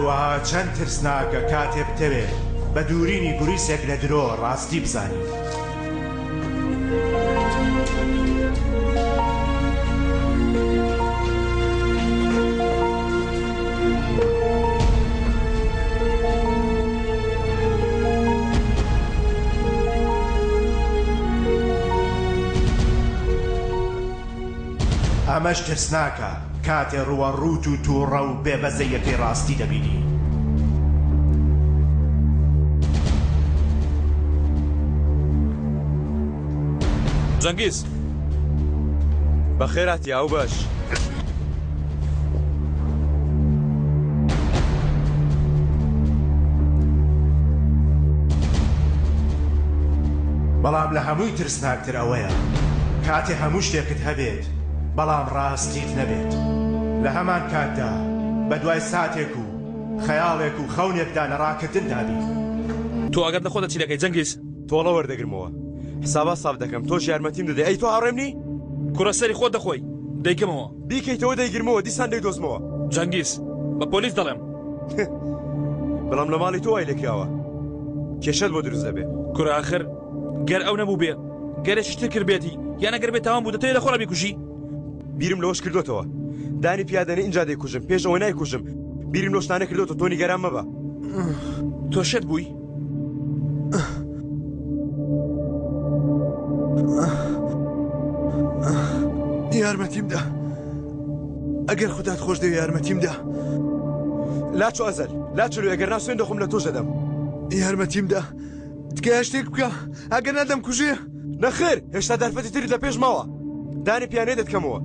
هەروەها چەند ترسناکە کاتێ بتەوێ بە دوورینی گوریسێک لە درۆ ڕاستی بزانی. ئەمەش ترسناکە کاتێ ڕووە ڕووت و تووڕە و بێ بەزەیەکەی ڕاستی دەبینی. جەنگیز. بەخێرهاتی هاوبەش. بەڵام لە هەمووی ترسناکتر ئەوەیە کاتێ هەموو شتێکت هەبێت بەڵام ڕاستیت نەبێت لە هەمان کاتدا بەدوای ساتێک و خەیاڵێک و خەونێکدا لە ڕاکردندا بی. تۆ ئاگات لە خۆتە چی دەکەی جەنگیز؟ تۆڵە وەردەگرمەوە حسابات ساف دەکەم تۆش یارمەتیم دەدەی ئەی تۆ هاوڕێم نی؟ کوڕە سەری خۆت دەخۆی دەیکەمەوە. بیکەیتەوە دەیگرمەوە دیسان دەیدۆزمەوە. جەنگیز، بە پۆلیس دەڵێم. بەڵام لە ماڵی تۆ وای لێکراوە کێشەت بۆ دروست دەبێ. کورە ئاخر گەر ئەو نەبووبێ گەرێکی تر کردبێتی یان ئەگەر بێ تاوان بوو دەتەوێ لە خۆڕا بیکوژی؟ بیرم لەوەش کردۆتەوە دانی پیا دەنێ ئینجا دەیکوژم پێش ئەوە نایکوژم بیرم لەو شتانە کردۆتەوە تۆ نیگەران مەبە. تۆ شێت بووی؟ یارمەتیم دە ئەگەر خودات خۆش دەوێ یارمەتیم دە لاچۆ ئەزەل لاچۆ لێ ئەگەر نا سوێن دەخۆم لە تۆش دەدەم. یارمەتیم دە تکایە شتێک بکە ئەگەر نا دەمکوژێ. نەخێر هێشتا دەرفەتی ترت لە پێش ماوە دانی پیانێ دەتکەمەوە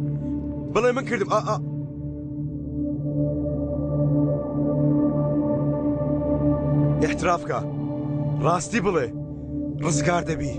بڵێ من کردم ئا ئا. احتراف کە ڕاستی بڵێ ڕزگار دەبی.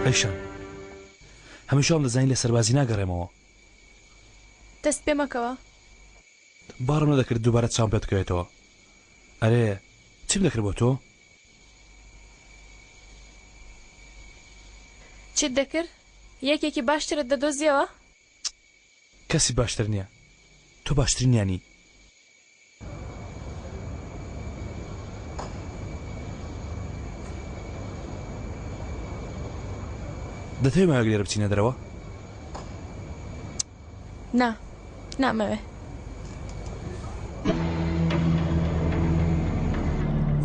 ئەیشان هەمیشە وام دەزانی لە سەربازی ناگەڕێمەوە. دەست پێ مەکەوە. باوەڕم نەدەکرد دووبارە چاوم پێت بکەوێتەوە. ئەرێ چیم دەکرد بۆ تۆ؟ چیت دەکرد؟ یەکێکی باشترت دەدۆزیەوە؟ کەسی باشتر نییە تۆ باشترینیانی. دەتەوێ ماوەیەک لێرە بچینە دەرەوە؟ نا نامەوێ.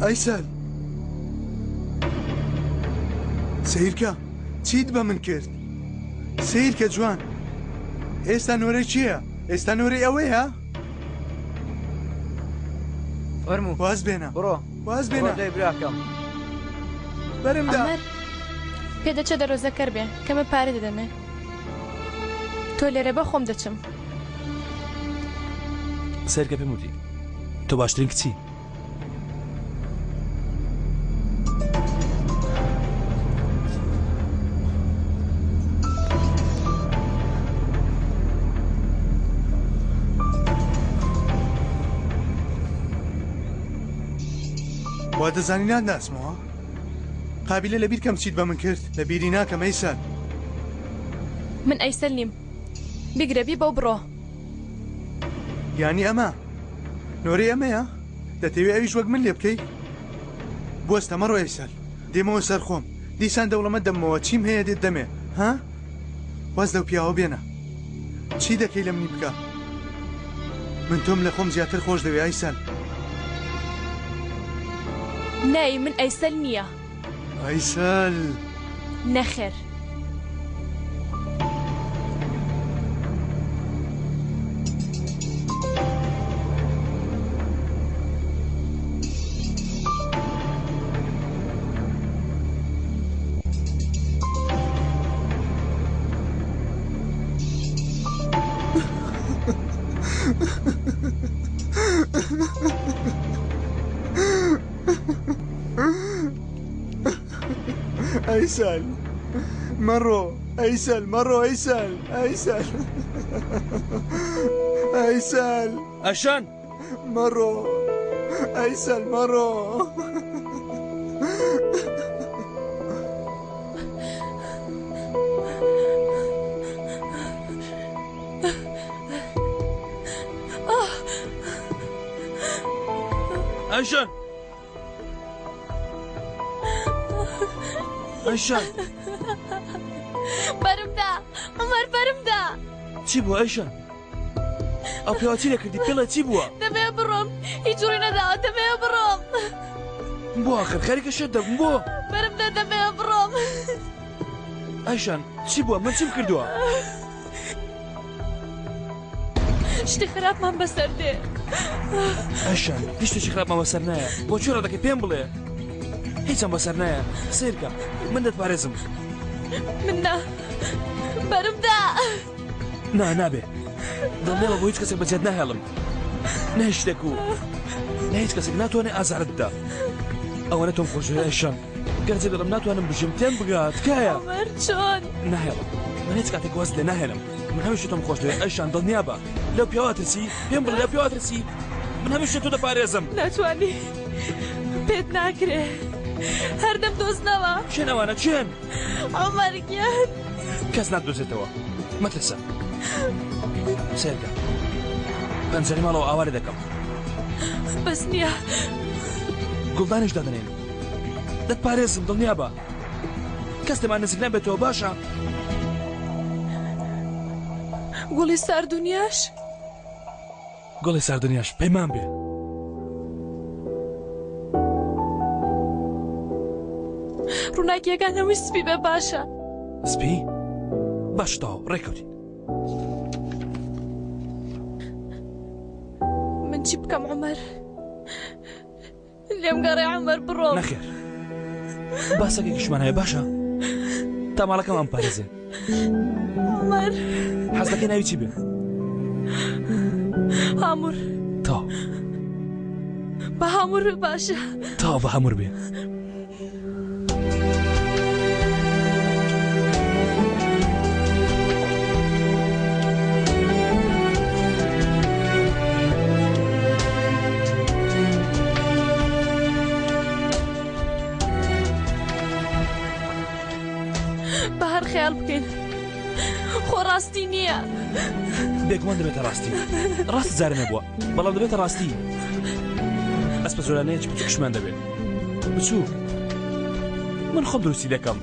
ئەیسەل سەیرکە چیت بە من کرد سەیرکە جوان ئێستا نۆرەی چییە ئێستا نۆرەی ئەوەیە فەرموو واز بێنە بڕۆ واز بێنە بڕۆ دای براکەم بەرمدا ئەمەر پێدەچێ دەرۆزەکەر بێ کەمە پارە دەدەمێ تۆ لێرە بە خۆم دەچم. سەیرکە پێم وتی تۆ باشترین کچی. وا دەزانی ناتناسمەوە؟ قابیلە لەبیر کەم چیت بە من کرد؟ لەبیری ناکەم ئەیسەل. من ئەیسەل نیم. بیگرە بیبە و بڕۆ. یانی ئەمە نۆرەی ئەمەیە؟ دەتەوێ ئەویش وەک من لێ بکەی؟ بوەستە مەڕۆ ئەیسەل. دێمەوە سەر خۆم. دیسان دەوڵەمەند دەبمەوە چیم هەیە دێت دەمێ. ها؟ واز لەو پیاوە بێنە. چی دەکەی لە منی بکە. من تۆم لە خۆم زیاتر خۆش دەوێ ئایسەل. ناوی من ئایسەل نییە. ئایسەل. نەخێر. ئەیسەل مەڕۆ ئەیسەل مەڕۆ ئەیسەل ئەیسەل ئەیسەل ئەشان مەڕۆ ئەیسەل مەڕۆ. ئەیشان ئەیشان بەرمدا عمر بەرمدا چی بووە ئەیشان ئەو پیاوە چی لێکردی پێڵێ چی بووە؟ دەمەوێ بڕۆم هیچ ڕووی نەداوە دەمەوێ بڕۆم. بۆ ئاخر خەریکە شێت دەبم بۆ؟ بەرم دە دەمەوێ بڕۆم. ئایشان چی بووە من چیم کردووە؟ شتی خراپمان بەسەر دێ. ئایشان هیچ شتێکی خراپمان بەسەر نایە بۆ چی ڕادەکەی پێم بڵێ هیچم بەسەر نایە سەیرکە من دەتپارێزم. من نا بەرم دا. نا نابێ دڵنیابە بۆ هیچ کەسێک بەجێت ناهێڵم نە هیچ شتێک و نە هیچ کەسێک ناتوانێت ئازارت بدا ئەوەنە تۆم خۆشەوێ ئەیشان گەر جێ بێڵم ناتوانم بژیم تێم بگە تکایە عومەر چۆن ناهێڵم من هیچ کاتێک واز لێ ناهێنم من هەمیشە تۆم خۆش دەوێت ئەیشان دڵنیابە لەو پیاوە ترسی پێم بڵێ لەو پیاوە ترسی من هەمیشە تۆ دەپارێزم ناتوانی پێت ناکرێ هەردەم دۆزنەوە کێن ئەوانە کێن عومەر گیان کەس ناتدۆزێتەوە مەترسە سەیرکە پەنجەرەی ماڵەوە ئاوا لێ دەکەم بەس نییە گوڵدانیش دادەنێین دەتپارێزم دڵنیابە کەس لێمان نزیک نابێتەوە باشە گوڵی ساردونیاش گوڵی ساردنیاش پەیمان بێ. ڕووناکیەکان هەمووی سپی بێ باشە. سپی؟ باشە تەواو ڕێکەوتین. من چی بکەم عومەر؟ لێم گەڕێ عومەر بڕۆم. نەخێر باسەکێکیشمان هەیە باشە تا ماڵەکەمان پارێزێ. عومەر حەز دەکەی ناوی چی بێ؟ هامور. تەواو. بە هامور بێ باشە. تەواو بە هامور بێ. بە هەر خەیاڵ بکەین خۆ ڕاستی نییە. بێگومان دەبێتە ڕاستی ڕاست جارە نەبووە بەڵام دەبێتە ڕاستی ئەسپە زۆرانەیەکی بچووکشمان دەبێت بچووک من خۆم دروستی دەکەم.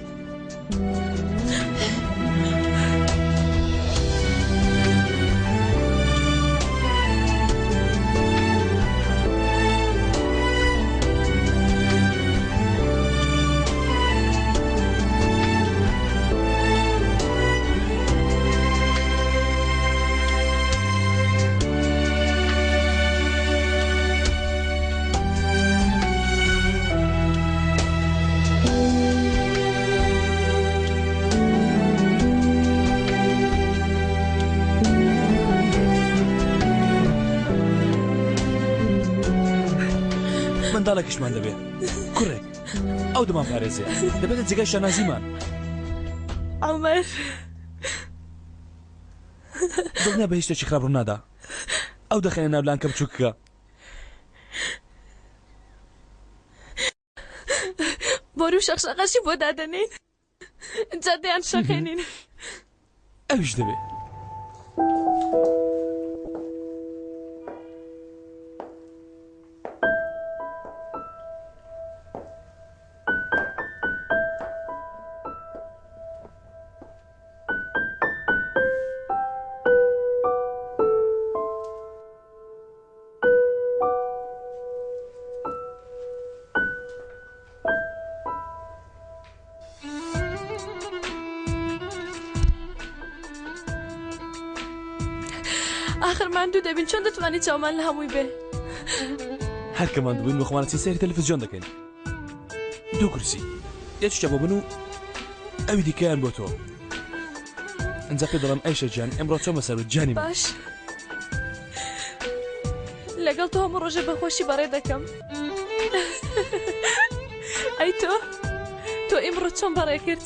منداڵێکیشمان دەبێت کوڕێک ئەو دەمان پارێزێ دەبێتە جێگای شانازیمان عومەر دڵنیا بە هیچ شتێکی خراپ ڕوونادا ئەو دەخەینە ناو لانکە بچووکەکە. بۆری و شەقشەقەشی بۆ دادەنێین جا دەیان شەقێنین. ئەویش دەبێ. ئاخر ماندوو دەبین چۆن دەتوانین چاومان لە هەمووی بێ هەر کە ماندوو بووین بۆ خۆمان ئەچین سەیری تەلەفزیۆن دەکەین دوو کورسی یەکیان بۆ من و ئەوی دیکەیان بۆ تۆ ئەجا پێ دەڵێم ئەیشە گیان ئەمڕۆ چۆمە سەر گیانی من. باش لەگەڵ تۆ هەموو ڕۆژێ بەخۆشی بەڕێ دەکەم ئەی تۆ تۆ ئیمڕۆ چۆن بەڕێ کرد؟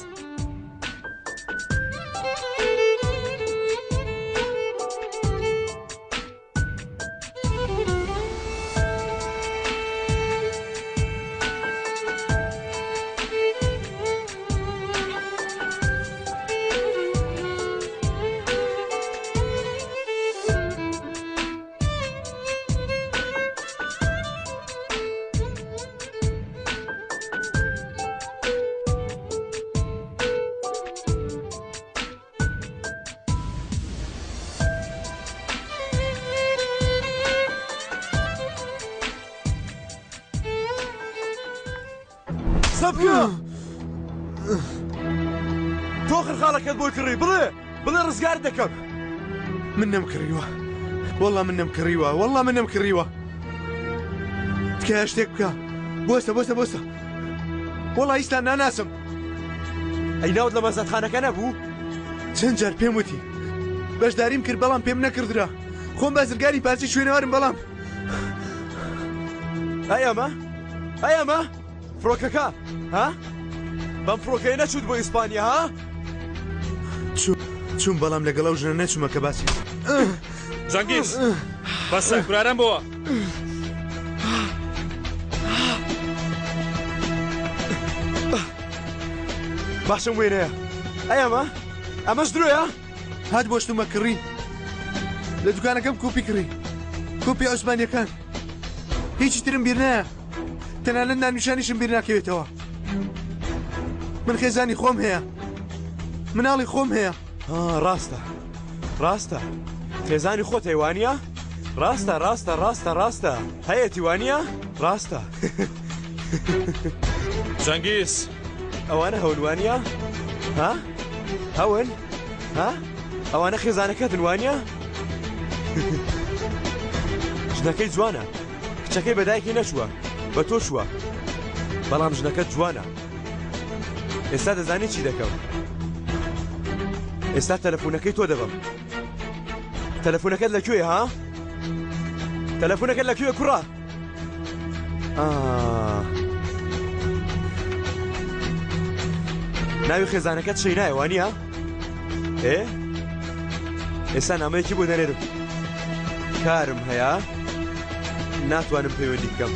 سەبکە تۆ خرخاڵەکەت بۆی کڕی بڵێ بڵێ ڕزگار دەکەم من نەم کڕیوە وەڵا من نەم کڕیوە وەڵا من نەم کڕیوە تکایە شتێک بکە بۆستە بۆستە بۆستە وەڵا ئیستا ناناسم ئەی ناوت لە مەزادخانەکە نەبوو؟ چەند جار پێم وتی بەشداریم کرد بەڵام پێم نەکردرا خۆم بازرگانی پارچەی شوێنەوارم بەڵام ئەی ئەمە ئەی ئەمە فڕۆکەکە ها بەم فڕۆکەیە نەچوت بۆ ئیسپانیا ها چوم بەڵام لەگەڵ ئەو ژنە نەچوومە کە باسی جەنگیز بەسە کورارم بۆوە باشم وێنەیە ئەی ئەمە ئەمەش درۆیە هات بۆ شتومە کڕی لە دوکانەکەم کۆپی کڕی کۆپی عوسمانیەکان هیچی ترم بیر نایە تەنانەت ناونیشانیشم بیر ناکەوێتەوە من خێزانی خۆم هەیە مناڵی خۆم هەیە ڕاستە ڕاستە خێزانی خۆت هەیە وانە ڕاستە ڕاستە ڕاستە ڕاستە هەیەتی وانە ڕاستە جەنگیز ئەوانە هەون وانە ها هەون ها ئەوانە خێزانەکەتن وانە ژنەکەی جوانە کچەکەی بە دایکی نەچووە بە تۆ چووە بەڵام ژنەکەت جوانە ئێستا دەزانی چی دەکەم ئێستا تەلەفۆنەکەی تۆ دەبم تەلەفۆنەکەت لەکوێ ها تەلەفۆنەکەت لەکوێ کوڕە ناوی خێزانەکەت شەینایە وانە ئێ ئێستا نامەیەکی بۆ دەنێرم کارم هەیە ناتوانم پەیوەندی بکەم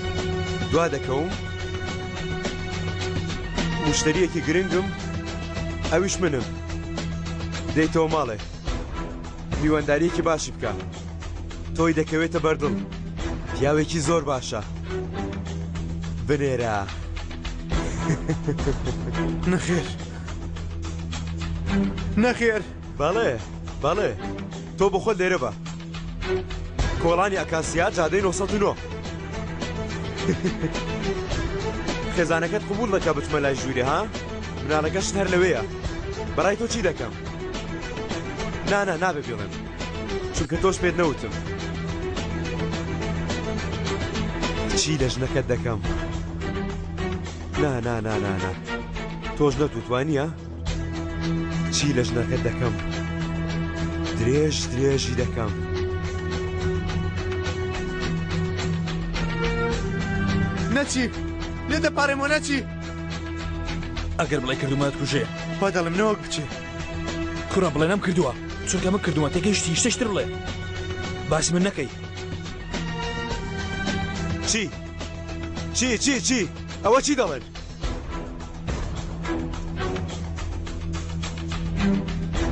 دوا دەکەوم مشتریەکی گرنگم ئەویش منم دێیتەوە ماڵێ میوانداریەکی باشی بکە تۆی دەکەوێتە بەردڵ پیاوێکی زۆر باشە بنێرە. نەخێر نەخێر بەڵێ بەڵێ تۆ بۆخۆت لێرە بە کۆڵانی ئەکاسیا جادەی 909 خێزانەکەت قبول دەکە بچمە لای ژوورێ ها مناڵەکەشت هەر لەوەیە بەڕای تۆ چی دەکەم نانا نابێ بڵێم چونکە تۆش پێت نەوتم چی لە ژنەکەت دەکەم نا نا نا نا نا تۆش نەتوتوانە چی لە ژنەکەت دەکەم درێژ درێژی دەکەم. نەچی لێ دەپارێمەوە نەچی. ئەگەر بڵێ کردومە کوژێ وا دەڵێم نەوەک بچێ. کوڕە بڵێ نەم کردووە چونکە من کردومە تێگەیشتی شتێکی تر بڵێ باسی من نەکەی. چی چی چی چی ئەوە چی دەڵێن؟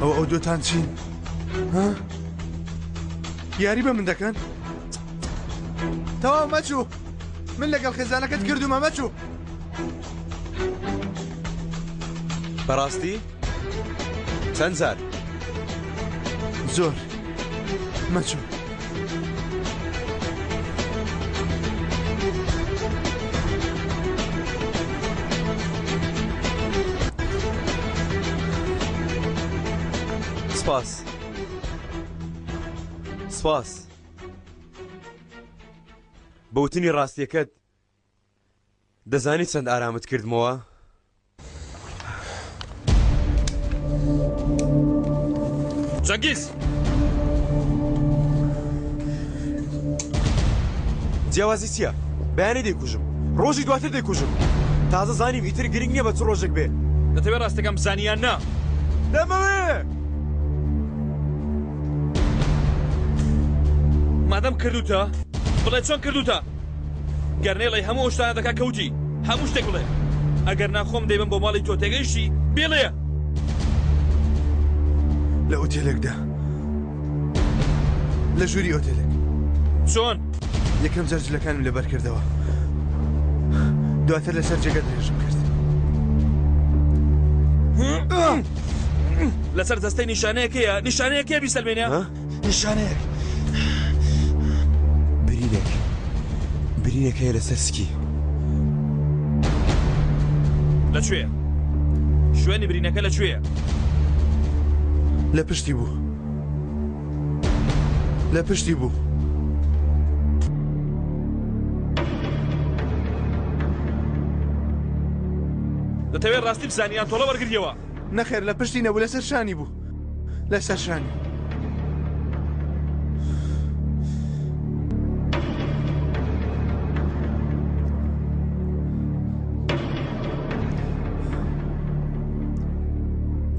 ئەوە ئەو دوتان چین؟ ها؟ یاری بە من دەکەن؟ تەواو مەچوو من لەگەڵ خێزانەکەت کردومە مەچوو بەڕاستی؟ چەند جار؟ زۆر مەچوو. سپاس سپاس بەوتنی ڕاستیەکەت دەزانی چەند ئارامت کردمەوە؟ جەنگیز! جیاوازی چییە؟ بەیانی دەیکوژم ڕۆژی دواتر دەیکوژم تازە زانیم ئیتر گرنگ نییە بە چ ڕۆژێک بێ دەتەوێ ڕاستەکەم بزانی یان نا؟ دەمەوێ! مادەم کردوتە بڵێ چۆن کردوتە؟ گەر نەیڵێی هەموو ئەو شتانە دەکا کە وتی هەموو شتێک بڵێ ئەگەر نا خۆم دەیبەم بۆ ماڵی تۆ تێگەیشتی بیڵێ. لە ئوتێلێکدا لە ژووری ئۆتێلێک. چۆن؟ یەکەم جار جلەکانم لەبەر کردەوە دواتر لەسەر جێگە درێژم کرد. لەسەر جەستەی نیشانەیەک هەیە نیشانەیەک هەیە بیسەلمێنە؟ نیشانەیەک. برینێک. برینێک هەیە لەسەر سکی. لە کوێیە؟ شوێنی برینەکە لە کوێیە؟ لە پشتی بوو. لە پشتی بوو. دەتەوێت ڕاستی بزانی یان تۆڵە وەرگریەوە؟ نەخێر لە پشتی نەبوو لەسەر شانی بوو لەسەر شانی.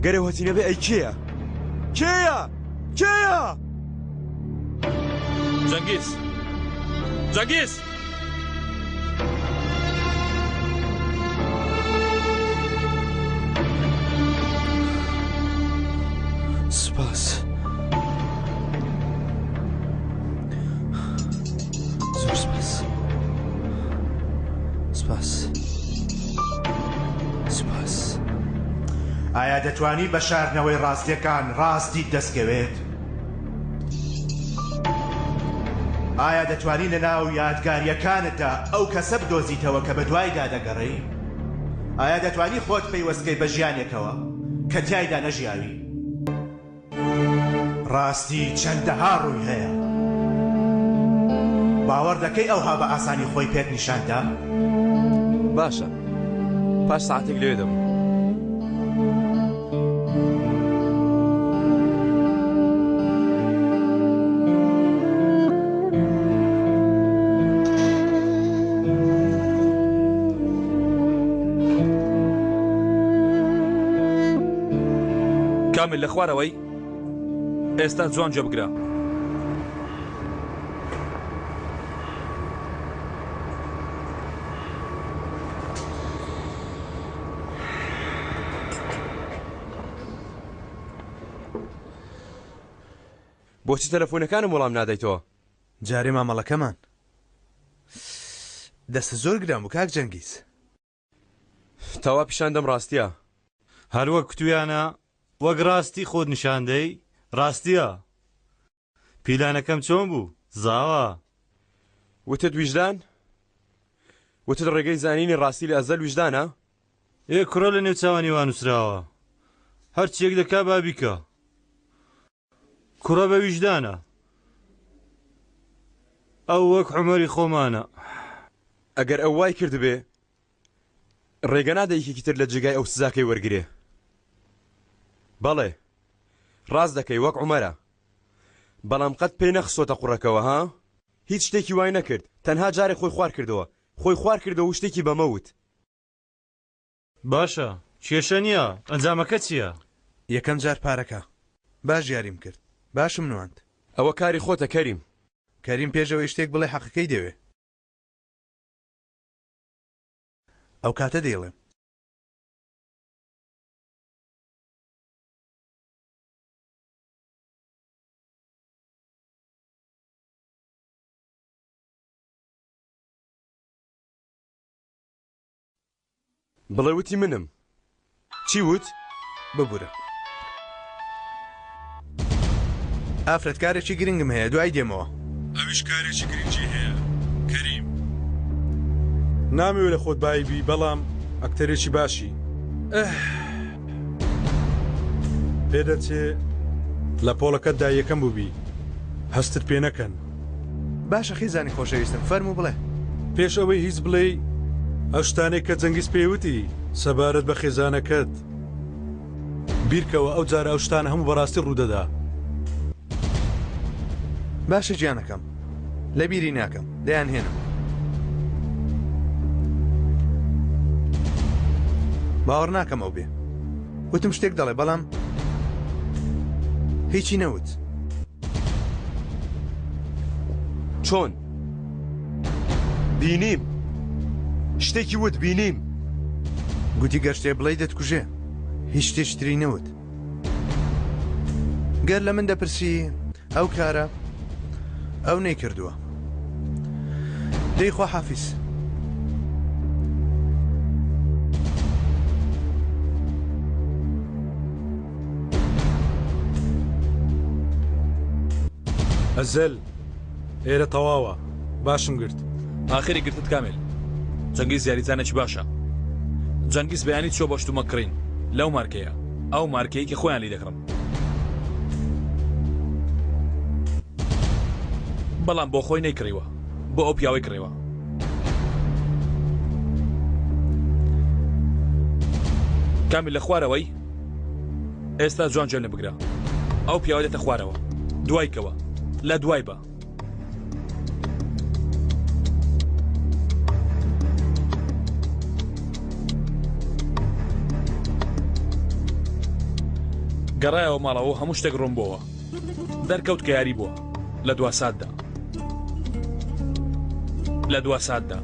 گەرە هەچی نەبێ ئەی کێیە؟ کێیە؟ کێیە؟ جەنگیز جەنگیز! سپاس زۆر سپاس سپاس سپاس ئایا دەتوانی بە شاردنەوەی ڕاستیەکان ڕاستیت دەستکەوێت؟ ئایا دەتوانی لە ناو یادگارییەکانتدا ئەو کەسە بدۆزیتەوە کە بەدوایدا دەگەڕێی؟ ئایا دەتوانی خۆت پەیوەست بکەی بە ژیانێکەوە کە تیایدا نەژیاوی؟ ڕاستی چەندەها ڕووی هەیە. باوەڕ دەکەی ئەوها بە ئاسانی خۆی پێت نیشان دا؟ باشە، پاش سەعاتێک لەوێ دەبم. کامل لە خوارەوەی ئێستا جوان گوێ بگرە. بۆچی تەلەفۆنەکانم وەڵام نادەیتەوە؟ جارێ مامەڵەکەمان دەستت زۆر گران بوو کاک جەنگیز. تاوا پیشان دەم ڕاستیە. هەر وەک کوتویانە وەک ڕاستی خۆت نیشان دەی ڕاستیە. پیلانەکەم چۆن بوو زاوا؟ وتت ویژدان؟ وتت ڕێگەی زانینی ڕاستی لە ئەزەل ویژدانە؟ ئێ کوڕە لە نێو چاوانی وا نووسراوە هەرچیەک دەکا با بیکا کوڕە بە ویژدانە ئەو وەک عومەری خۆمانە. ئەگەر ئەو وای کردبێ ڕێگە نادە یەکێکی تر لە جێگای ئەو سزاکەی وەرگرێ. بەڵێ ڕاست دەکەی وەک عومەرە بەڵام قەت پێی نەخستۆتە قوڕەکەوە ها؟ هیچ شتێکی وای نەکرد تەنها جارێک خۆی خوار کردەوە خۆی خوار کردەوە و شتێکی بەمە وت. باشە کێشە نیە ئەنجامەکە چیە؟ یەکەم جار پارەکە. باش یاریم کرد باشم نواند. ئەوە کاری خۆتە کەریم. کەریم پێش ئەوەی شتێک بڵێ حەقەکەی دەوێ. ئەو کاتە دەیڵێم. بڵێ وتی منم. چی وت؟ ببورە. ئافرەت کارێکی گرنگم هەیە دوای دێمەوە. ئەویش کارێکی گرنگی هەیە کەریم. نامەوێ لە خۆت بایی بی بەڵام ئەکتەرێکی باشی. ئه پێدەچێ لە پۆڵەکەتدا یەکەم بووبی هەستت پێ نەکەن. باشە خیزانی خۆشەویستم فەرموو بڵێ. پێش ئەوەی هیچ بڵێی ئەو شتانەی کە جەنگیز پێی وتی سەبارەت بە خێزانەکەت بیرکەوە ئەو جارە ئەو شتانە هەموو بەڕاستی ڕوودەدا. باشە گیانەکەم لەبیری ناکەم دەیانهێنم. باوەڕ ناکەم ئەو بێ. وتم شتێک دەڵێ بەڵام هیچی نەوت. چۆن؟ بینیم شتێکی وت بینیم. گوتی گەر شتێ بڵێی دەتکوژێ. هیچ شتێکی تری نەوت. گەر لە من دەپرسی ئەو کارە ئەو نەیکردووە. دەی خواحافیز. ئەزەل، ئێرە تەواوە، باشم گرت. ئاخری گرتت کامل. جەنگیز یاریزانێکی باشە. جەنگیز بەیانی چووە بۆ شتومەک کڕین لەو مارکەیە، ئەو مارکەی کە خۆیان لی دەکڕن. بەڵام بۆ خۆی نەیکڕیوە، بۆ ئەو پیاوەی کڕیوە. کامیل لە خوارەوەی؟ ئێستا جوان گوێم لێ بگرە ئەو پیاوە دێتە خوارەوە دوای کەوە لە دوای بە. گەڕایەوە ماڵەوە هەموو شتێک ڕوون بۆوە دەرکەوت کە یاری بووە لە دوا ساتدا لە دوا ساتدا.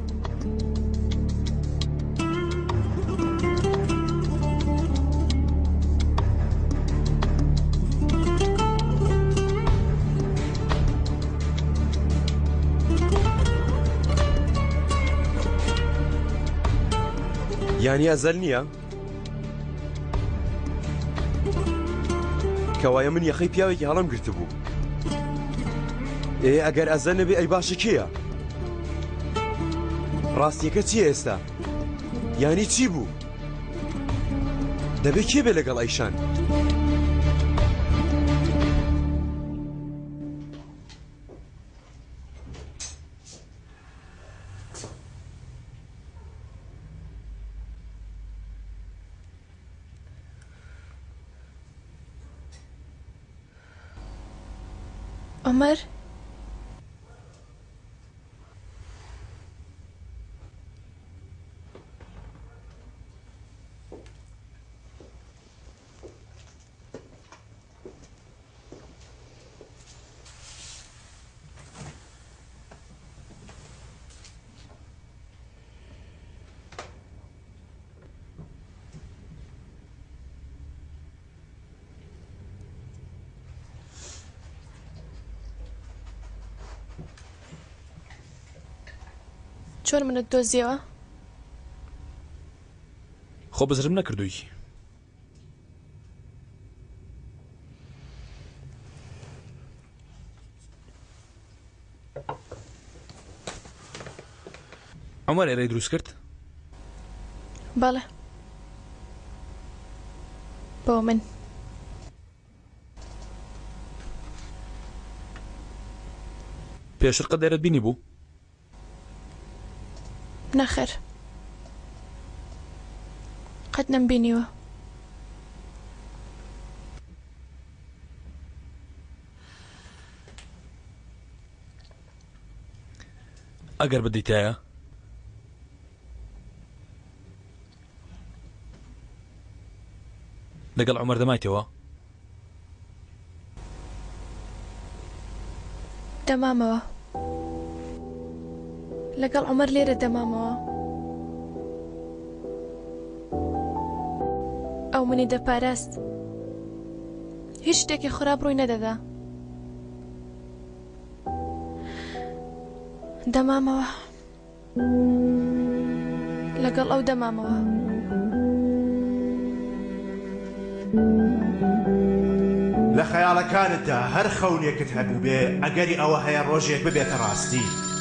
یانی ئەزەل نییە؟ کەوایە من یەخەی پیاوێکی هەڵم گرتبوو ئێ ئەگەر ئەزەل نەبێ ئەی باشە کێیە؟ ڕاستیەکە چییە ئێستا؟ یانی چی بوو؟ دەبێ کێ بێ لەگەڵ ئەیشان؟ عومەر؟ چۆن منت دۆزیەوە؟ خۆ بزرم نەکردووی. عومەر ئێرەی دروست کرد؟ بەڵێ بۆ من. پێشتر قەت ئێرەت بینیبوو؟ نەخێر قەت نەمبینیوە. ئەگەر بدیتایە لەگەڵ عومەر دەمایتەوە؟ دەمامەوە لەگەڵ عومەر لێرە دەمامەوە ئەو منی دەپاراست هیچ شتێکی خراپ ڕووی نەدەدا دەمامەوە لەگەڵ ئەو دەمامەوە. لە خەیاڵەکانتدا هەر خەونێکت هەبووبێ ئەگەری ئەوە هەیە ڕۆژێک ببێتە ڕاستی.